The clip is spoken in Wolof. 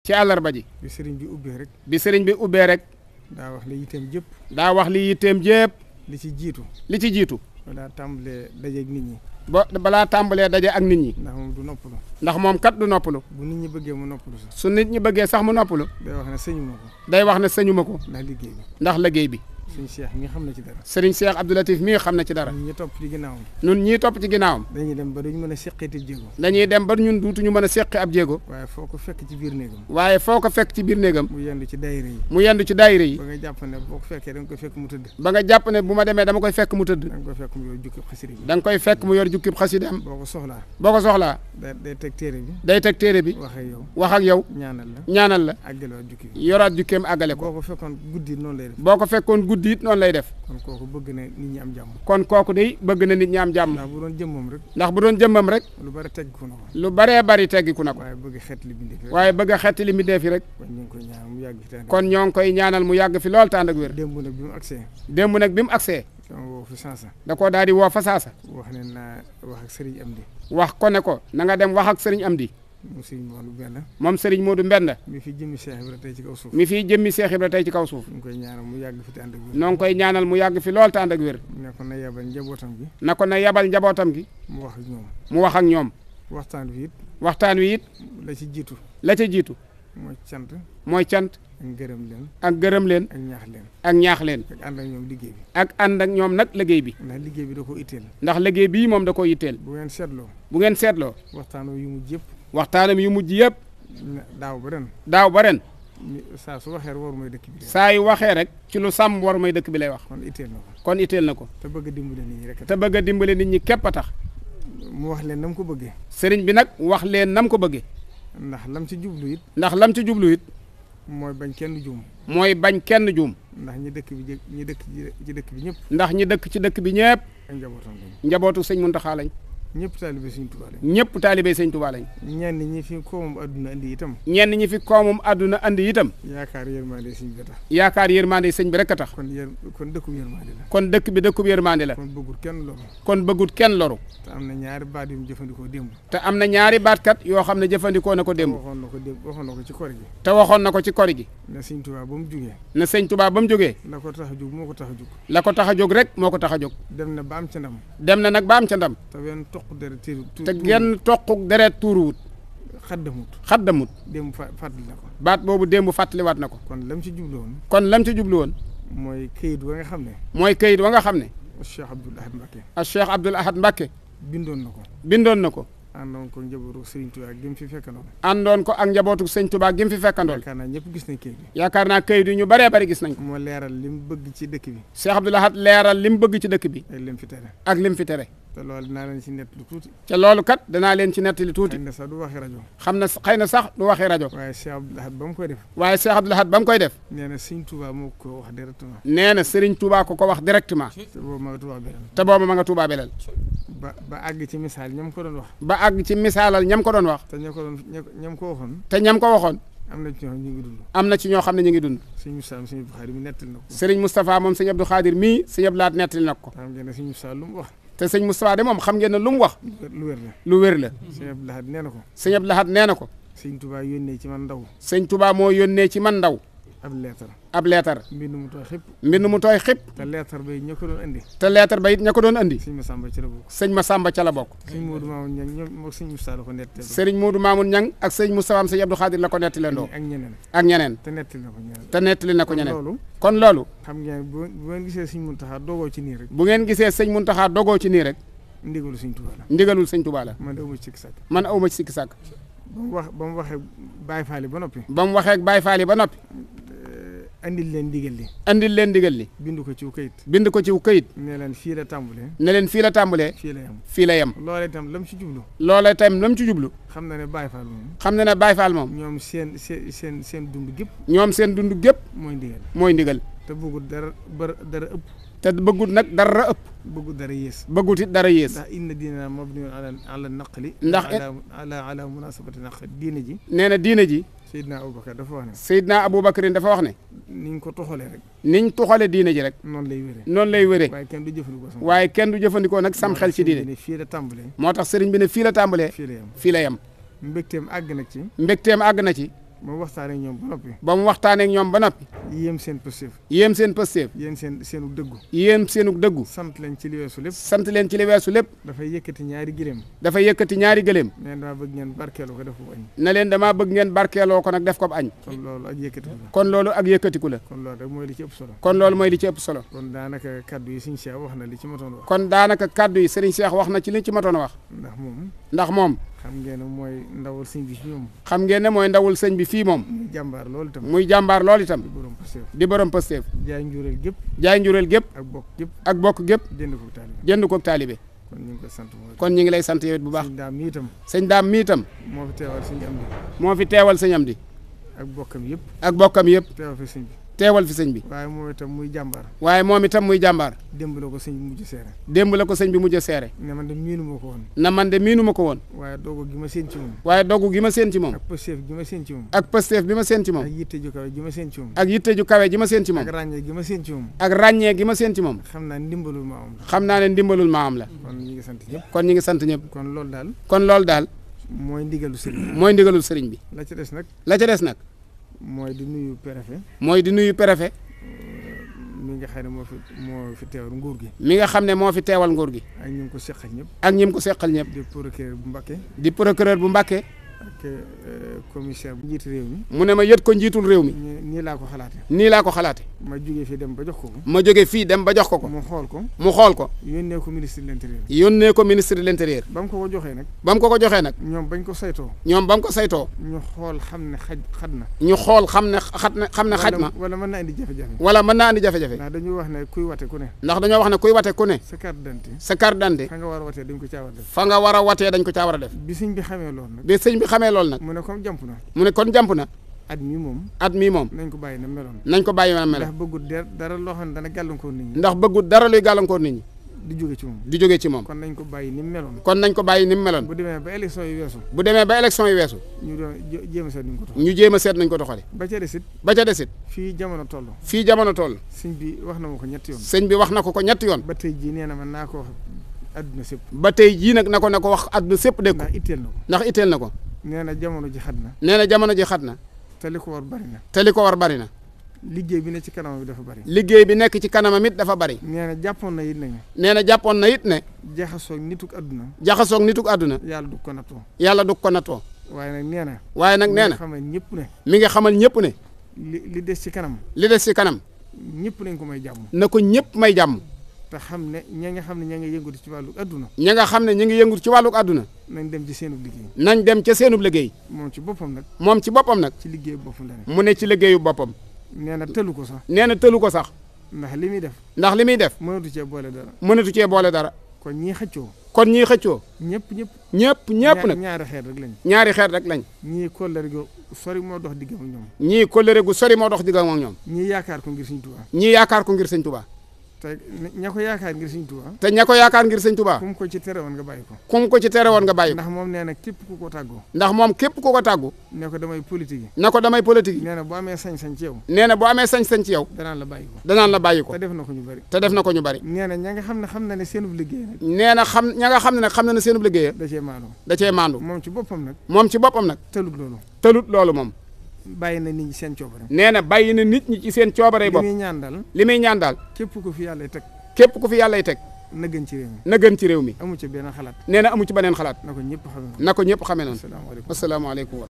ci àllarba ji. bi sëriñ bi ubbee rek. bi sëriñ bi ubbee rek. daa wax li yitteem jëpp. daa wax li yitteem jépp. li ci jiitu. li ci jiitu. balaa tàmbalee dajeeg nit ñi. balaa tàmbalee daje ak nit ñi. ndax moom du noppalu. ndax moom kat du noppalu. bu nit ñi bëggee mu noppalu sax. su nit ñi bëggee sax mu noppalu. day wax ne sëñu ma ko. day wax ne sëñu ma ko. ndax liggéey bi. ndax liggéey bi. sëriñ Cheikh mi xam na ci dara. sëriñ Cheikh Abdou Latif mii xam na ci dara. ñun ñi topp ci ginnaawam. ñun ñii topp ci ginnaawam. dañuy dem ba duñ mën a seqeeti jéego. dañuy dem ba ñun duutuñu mën a seqi ab jéego. waaye foo ko fekk ci biir néegam. waaye foo ko fekk ci biir néegam. mu yendu ci daayira yi. mu yendu ci daayira yi. ba nga jàpp ne boo ko fekkee da nga koy fekk mu tëdd. ba nga jàpp ne bu ma demee dama koy fekk mu tëdd. da nga koy fekk mu yor jukkib xasida bi. da nga koy fekk mu yor jukkib xasidaam. boo ko soxlaa. boo ko soxlaa. day teg téere bi. day teg téere bi. wax ak yow. wax ak yow. ñaanal la. àggalewaat jukki bi. yoraat jukkeem àggale ko. boo ko fekkoon guddi it noonu lay def. boo ko fekkoon guddi it noonu lay def. kon kooku bëgg na nit ñi am jàmm. kon kooku day bëgg na nit ñi am jàmm. ndax bu doon jëmmam rek. ndax bu doon jëmmam rek. lu bari teggiku na ko. lu baree bari teggiku na ko. waaye bëgg xeet li bindee fi rek. waaye bëgg a xeet li bindee fi rek. kon ñu ngi koy ñaanal mu yàgg fi. kon ñoo ngi koy ñaanal mu yàgg fi lool tànd ak wér. démb nag bi mu agsee. démb nag bi mu agsee. sama woo fi saasa. da koo daal di woo fa saasa. wax ne naa wax ak Serigne Amdi. wax ko ne ko na nga dem wax ak Serigne Amdi. moom Serigne Modou Mbenda. moom Serigne Modou Mbenda. mi fi jëmmi Cheikh Ibra tey ci kaw suuf. mi fi jëmmi Cheikh Ibra tey ci kaw suuf. ñu ngi koy ñaanal mu yàgg fi tànd ak wér. noo ngi koy ñaanal mu yàgg fi lool tànd ak wér. ne ko na yabal njabootam gi. na ko na yabal njabootam gi. mu wax ak ñoom. mu wax ak ñoom. waxtaan wi it. waxtaan wi it. la ci jiitu. la ca jiitu. mooy cant. mooy cant. ak gërëm leen. ak gërëm leen. ak ñaax leen. ak ñaax leen. ak ànd ak ñoom liggéey bi. ak ànd ak ñoom nag liggéey bi. ndax liggéey bi da koo itteel. ndax liggéey bii moom da koo yitteel. bu ngeen seetloo. bu ngeen seetloo. waxtaan yu mujj yëpp. waxtaanam yu mujj yëpp. daaw ba ren. daaw ba ren. saa su waxee war mooy dëkk bi. saa yu waxee rek. ci lu sàmm war mooy dëkk bi lay wax. kon itteel na ko. kon itteel na ko. te bëgg a dimbale nit ñi rek. te bëgg a dimbale nit ñi képp a tax. mu wax leen nam ko bëggee. sëriñ bi nag wax leen nam ko bëggee. ndax lam ci jublu it. ndax lam ci jublu it. mooy bañ kenn juum. mooy bañ kenn juum. ndax ñi dëkk ci dëkk bi ñëpp. ndax ñi dëkk ci dëkk bi ñëpp. ak njabootam lañ. njabootu sëñ Muntaxa lañ. ñëpp taalibe sëñ Tuubaa lañ. ñëpp taalibe sëñ Tuubaa lañ. ñenn ñi fi koomum àdduna andi itam. ñenn ñi fi koomum àdduna andi itam. yaakaar yërmande sëñ bi tax. yaakaar yërmande sëñ bi rek a tax. kon dëkkub yërmande la. kon dëkk bi dëkkub yërmande la. kon bëggut kenn loru. kon bëggut kenn loru. te am na ñaari baat yu mu jëfandikoo démb. te am na ñaari baatkat yoo xam ne jëfandikoo na ko démb. waxoon na ko ci kor gi. te waxoon na ko ci kor gi. ne sëñ Tuubaa ba mu jógee. ne sëñ Tuubaa ba mu jógee. la ko tax a jóg moo ko tax a jóg. la ko tax a jóg rek moo ko tax a jóg. dem na ba am ca ndam. dem na nag ba am ca ndam. te wenn toq deret te genn toquk deret tuuruwut. xaddamut. démb fàttali na ko. baat boobu démb fàttaliwaat na ko. kon lam ci jublu woon. kon lam ci jublu woon. mooy këyit wa nga xam ne. mooy këyit wa nga xam ne. Cheikh Abdoul Ahad Mbacké. Cheikh Abdoul Ahad Mbacké. bindoon na ko. bindoon na ko. àndoon ko njabootu Sëriñ Tuubaa gi mu fi fekkandoon. àndoon ko ak njabootu Sëriñ Tuubaa gi mu fi fekkandoon. yaakaar naa ñëpp gis nañ këyit bi. yaakaar naa këyit yi ñu baree bari gis nañ ko. moo leeral li mu bëgg ci dëkk bi. Cheikh Abdoul Ahad leeral li mu bëgg ci dëkk bi. ak lim fi tere. ak lim fi tere. te loolu dinaa leen ci nettali tuuti. te loolu kat danaa leen ci nettali tuuti. xëy na sax du waxee rajo. xëy na sax du waxee rajo. waaye Cheikh Abdoul Ahad ba mu koy def. waaye Cheikh Abdoul Ahad ba mu koy def. nee na Sëriñ Tuubaa moo ko wax directement. nee na Sëriñ Tuubaa ko wax directement. te boobu ma nga Tuubaa belal. te boobu ma nga Tuubaa belal. ba àgg ci misaal ñam ko doon wax. ba àgg ci misaalal ñam ko doon wax. te ñam ko waxoon. te ñam ko waxoon. am na ci ñoo xam ne ñu ngi dund. am na ci ñoo xam ne ñu ngi dund. sëñ Moustapha sëñ Abdou Khadir mi nettali na ko. Sëriñ Moustapha moom sëñ Abdou Khadir mii sëñ Abdou Lahad nettali na ko. xam ngeen ne sëñ Moustapha lu mu wax. te sëñ Moustapha de moom xam ngeen ne lu mu wax. lu wér la. lu wér la. sëñ Abdou Lahad nee na ko. sëñ Abdou Lahad nee na ko. sëñ Touba yónnee ci man ndaw. sëñ Touba moo yónnee ci man ndaw. ab leetar. mbind mu mu tooy xëpp. tooy xëpp. te leetar ba it ña ko doon andi. te leetar ba it ña ko doon andi. sëñ Massamba ca la bokk. sëñ Massamba ca la bokk. sëñ Modou Mamoun Niang ñoom moom sëñ Moustapha la ko nettali. sëriñ Modou Mamoun Niang ak sëñ Moustapha am sëñ Abdou Khadir la ko nettali ndoo. ak ñeneen. te nettali na ko ñeneen. kon loolu. xam ngeen bu ngeen gisee sëñ Muntaxa dogoo ci nii rek. bu ngeen gisee sëñ Muntaxa dogoo ci nii rek. ndigalul sëñ Tuubaa la. ndigalul sëñ Tuubaa la. man awma ci sikki sàkk. ba mu waxee Baay Faal ba noppi. Baay Faal ba noppi. andil leen ndigal li. bind ko ciw këyit. ne leen fii la tàmbalee. fii la yem. loolee itam lam ci jublu. xam na ne Baay Faal moom. ñoom seen dund gépp. mooy ndigal. te bëggul dara ëpp. te bëggul nag dara ëpp. bëggul dara yées. bëggut it dara yées. ndax inna diina mabniyun ala naqli. ndax ala munasabati naqli diine ji. nee na diine ji. Seydina Aboubacar dafa wax ne. Seydina Aboubacar dafa wax ne. niñ ko toxalee rek. niñ toxalee diine ji rek. noonu lay wéree. waaye kenn du jëfandikoo nag sam xel ci diine. fii moo tax sëriñ bi ne fii la tàmbalee. fii la yem. mbégteem àgg na ci. ba mu waxtaanee ak ñoom ba noppi. ba mu waxtaanee ak ñoom ba noppi. yéem seen pësteef. yéem seen pësteef. yéen seenu dëggu. yéem seenu dëggu. sant leen ci li weesu lépp. sant leen ci li weesu lépp. dafay yëkkati ñaari gëléem. dafay yëkkati ñaari gëléem. ne damaa bëgg ngeen barkeeloo ko def ko añ. na leen damaa bëgg ngeen barkeeloo ko nag def ko añ. kon loolu ak yëkkatiku la. kon loolu ak yëkkatiku la. kon loolu rek mooy li ci ëpp solo. kon loolu mooy li ci ëpp solo. kon daanaka kaddu yi Serigne Cheikh wax na li ci matoon wax. kon daanaka kaddu yi Serigne Cheikh wax na ci li ci matoon a wax. ndax moom. xam ngeen ne mooy ndawul sëñ bi fii moom. xam ngeen ne mooy ndawul sëñ bi fii moom. muy jàmbaar loolu itam. muy jàmbaar loolu itam. di borom Pastef. jaay njureel gépp. ak bokk gépp. ak bokk gépp. jënd ko taalibe. kon ñu ngi koy sant kon ñu ngi lay sant yow it bu baax. sëñ daam mi itam. sëñ daam mi itam. moo fi teewal sëñ Amdi. moo fi teewal sëñ Amdi. ak bokkam yëpp. ak bokkam yëpp. teewal fi sëñ bi. teewal fi sëñ bi. waaye moom itam muy jàmbaar. waaye moom itam muy jàmbaar. démb la ko sëñ bi mujj seere. démb la ko sëñ bi mujj seere. ne man de miinu ma ko woon. na man de miinu ma ko woon. waaye dogu gi ma seen ci moom. waaye dogu gi ma seen ci moom. ak pësteef gi ma seen ci moom. ak pësteef bi ma seen ci moom. ak yitte ju kawe gi ma seen ci moom. ak yitte ju kawe ji ma seen ci moom. ak ràññee gi ma seen ci moom. ak ràññee gi ma seen ci moom. xam naa ndimbalul ma am la. xam naa ne ndimbalul ma am la. kon ñu ngi sant ñëpp. kon ñu ngi sant ñëpp. kon loolu daal. kon loolu daal. mooy ndigalu sëriñ bi. mooy ndigalul sëriñ bi. la ca des nag. la ca des nag. mooy di nuyu préfet. mooy di nuyu préfet. mi nga xam ne moo fi teewal nguur gi. mi nga xam ne moo fi teewal nguur gi. ak ñi ko seqal ñëpp. ak ñi ko seqal ñëpp. di procureur bu Mbacké. di procureur bu Mbacké. ak commissaire bu njiitu réew mi. mu ne ma yët ko njiitul réew mi. nii laa ko xalaate. nii laa ko xalaate. ma jógee fii dem ba jox ko ko. ma jógee fii dem ba jox ko ko. mu xool ko. mu xool ko. yónnee ko ministre de l'intérieur. yónnee ko ministre de l'intérieur. ba mu ko joxee nag. ba mu ko joxee nag. ñoom bañ ko saytoo. ñoom ba mu ko saytoo. ñu xool xam ne xat na. ñu xool xam ne xaj na. wala mën naa indi jafe-jafe. wala mën naa indi jafe-jafe. ndax dañuy wax ne kuy wate ku ne. ndax dañoo wax ne kuy wate ku ne. sa carte d'identité. sa carte d'identité. fa nga war a watee dañ ko caa war a def. fa nga war a watee dañ ko caa war a def. bi sëñ bi xamee loolu nag. bi sëñ bi xamee loolu nag. mu ne comme jàmp na. mu ne kon jàmp na. at mi moom. nañ ko bàyyi na meloon. nañ ko bàyyi na meloon. ndax bëggut dara loo xam ne dana gàllankoor nit ñi. ndax bëggut dara luy gàllankoor nit ñi. di jóge ci moom. di jóge ci moom. kon nañ ko bàyyi ni mu meloon. kon nañ ko bàyyi ni mu meloon. bu demee ba élection yi weesu. bu demee ba élection yi weesu. ñu doon jéem a seet nañ ko doxalee. ñu jéem a seet nañ ko doxalee. ba ca desit. ba ca desit. fii jamono toll. fii jamono toll. sëñ bi wax na ma ko ñetti yoon. sëñ bi wax na ko ñetti yoon. ba tey jii nee na man naa ko wax adduna sépp. ba tey jii nag na ko wax adduna sépp dégg ko. ndax itteel na ko. ndax itteel na ko. nee na jamono ji xat na. nee na jamono ji xat na. te li ko war bari na. te li ko war bari na. liggéey bi nekk ci kanamam dafa bari. liggéey bi nekk ci kanamam it dafa bari. nee na jàppoon na it ne. nee na jàppoon na it ne. jaxasoog nituk àdduna. jaxasoog nituk àdduna. yàlla du ko nattoo. yàlla du ko nattoo. waaye nag nee na. waaye nag nee na xamal ñëpp ne. mi nga xamal ñëpp ne. li des ci kanam. li des ci kanam. ñëpp nañ ko may jàmm. na ko ñëpp may jàmm. te xam ne ña nga xam ne ña ngi yëngatu ci wàllu àdduna. ña nga xam ne ñu ngi yëngatu ci wàllu àdduna. nañ dem ci seenub liggéey. nañ dem ca seenub liggéey. moom ci boppam nag. moom ci boppam nag. ci liggéeyu boppam la ne. mu ne ci liggéeyu boppam. nee na tëlu ko sax. nee na tëlu ko sax. ndax li muy def. ndax li muy def. mënatu cee boole dara. mënatu cee boole dara. kon ñii xëccoo. kon ñii xëccoo. ñëpp nag. ñaari xeet rek lañ. ñaari xeet rek lañ. ñii kóllëre gu sori moo dox diggam ak ñoom. ñii kóllëre gu sori moo dox diggam ak ñoom. ñii yaakaar ko ngir Sëñ Tuubaa. ñii yaakaar ko ngir Sëñ Tuubaa. te ña ko yaakaar ngir Sëñ Tuubaa. te ña ko yaakaar ngir Sëñ Tuubaa. kum ko ci tere woon nga bàyyi ko. kum ko ci tere woon nga bàyyi ko. ndax moom nee na képp ku ko tàggoo. ndax moom képp ku ko tàggu. ne ko damay politique yi. ne ko damay politique yi. nee na boo amee sañ-sañ ci yow. nee na boo amee sañ-sañ ci yow. danaan la bàyyi ko. danaan la bàyyi ko. te def na ko ñu bari. te def na ko ñu bari. nee na ña nga xam ne seenub liggéey nag. nee na ña nga xam ne nag xam na ne seenub liggéey. da cee maandu. da cee maandu. moom ci boppam nag. moom ci boppam nag. tëlut loolu moom. bàyyi na nit ñi seen coobare. nee na bàyyi na nit ñi ci seen coobare bopp. li muy ñaan daal. képp ku fi yàlla teg. képp ku fi yàlla teg. na gën ci réew mi. na gën ci réew mi. amu ci benn xalaat. nee na amu ci beneen xalaat. na ko ñëpp xamee noonu. na ko ñëpp xamee noonu. asalaamaaleykum. asalaamaaleykum.